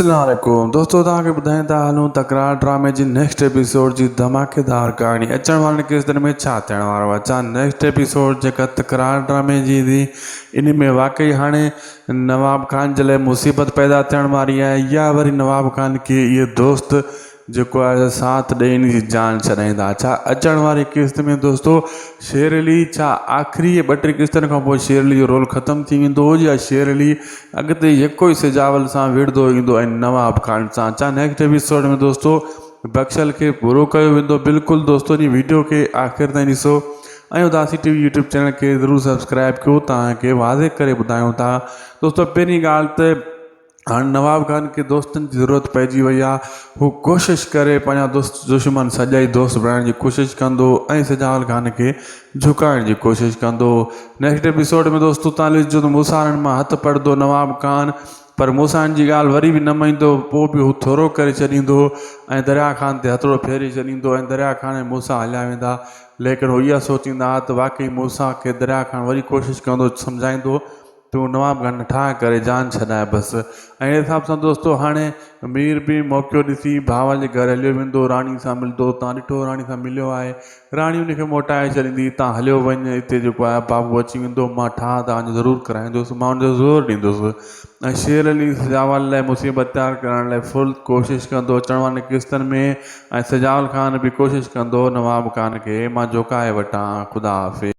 اسلام عليڪم دوستو توهان کي ٻڌائيندا هلون تڪرار ڊرامي جي نيڪسٽ ايپيسوڊ جي ڌماڪيدار ڪهاڻي اچڻ وارن قسطن ۾ ڇا ٿيڻ وارو آهي ڇا نيڪسٽ ايپيسوڊ جيڪا تڪرار ڊرامي جي ايندي ان ۾ واقعي هاڻي نواب خان جي لاء مصيبت پيدا ٿيڻ واري آهي يا وري نواب خان کي اهي دوست جيڪو آهي سو ساٿ ڏئي ان جي جان ڇڏائيندا. ڇا اچڻ واري قسط ۾ دوستو شير علي ڇا آخري ٻه ٽي قسطن کان پوء شير علي جو رول ختم ٿي ويندو يا شير علي اڳتي يڪو ئي سجاول سان وڙهندو ايندو ۽ نواب خان سان ڇا نيڪسٽ ايپيسوڊ ۾ دوستو بخشل کي پورو ڪيو ويندو بلڪل دوستو جي ويڊيو کي آخر تائين ڏسو ۽ Udasi T V YouTube channel کي ضرور سبسڪرائب ڪيو توهان کي واضح ڪري ٻڌايون ٿا دوستو پهرين ڳالهه ته هاڻ نواب خان کي دوستن جي ضرورت پئجي وئي آ، هو ڪوشش ڪري پنهنجا دوست دشمن سڄا ئي دوست بڻائڻ جي ڪوشش ڪندو ۽ سجاول خان کي جهڪائڻ جي ڪوشش ڪندو. نيڪسٽ ايپيسوڊ ۾ دوستو تان ڏسجو ته موسارن مان هٿ پڙدو نواب خان پر موسارن جي ڳالهه وري به نه مڃيندو پوء به هو ٿورو ڪري ڇڏيندو ۽ دريا خان تي هٿڙو ڦيري ڇڏيندو ۽ دريا خان ۽ موسيٰ هليا ويندا ليڪن هو اها سوچيندا ته واقعي موسيٰ کي دريا خان وري ڪوشش ڪندو سمجهائيندو تون نواب گهن ٺاهه ڪري جان ڇڏاء بس. اهڙي حساب سان دوستو هاڻي مير به موقعو ڏسي بهاول جي گهر هليو ويندو راڻي سان ملندو تان ڏٺو راڻي سان مليو آهي راڻي ان کي موٽائي ڇڏيندي تان هليو وڃ اتي جيڪو آهي بابو اچي ويندو مان ٺاهه تان جو ضرور ڪرائيندس مان ان جو زور ڏيندس ۽ شير علي سجاول لاء مصيبت تيار ڪرڻ لاء فل ڪوشش ڪندو اچڻ وارن قسطن ۾ ۽ سجاول خان به ڪوشش ڪندو نواب خان کي مان جوڪائي وٺان خدا حافظ.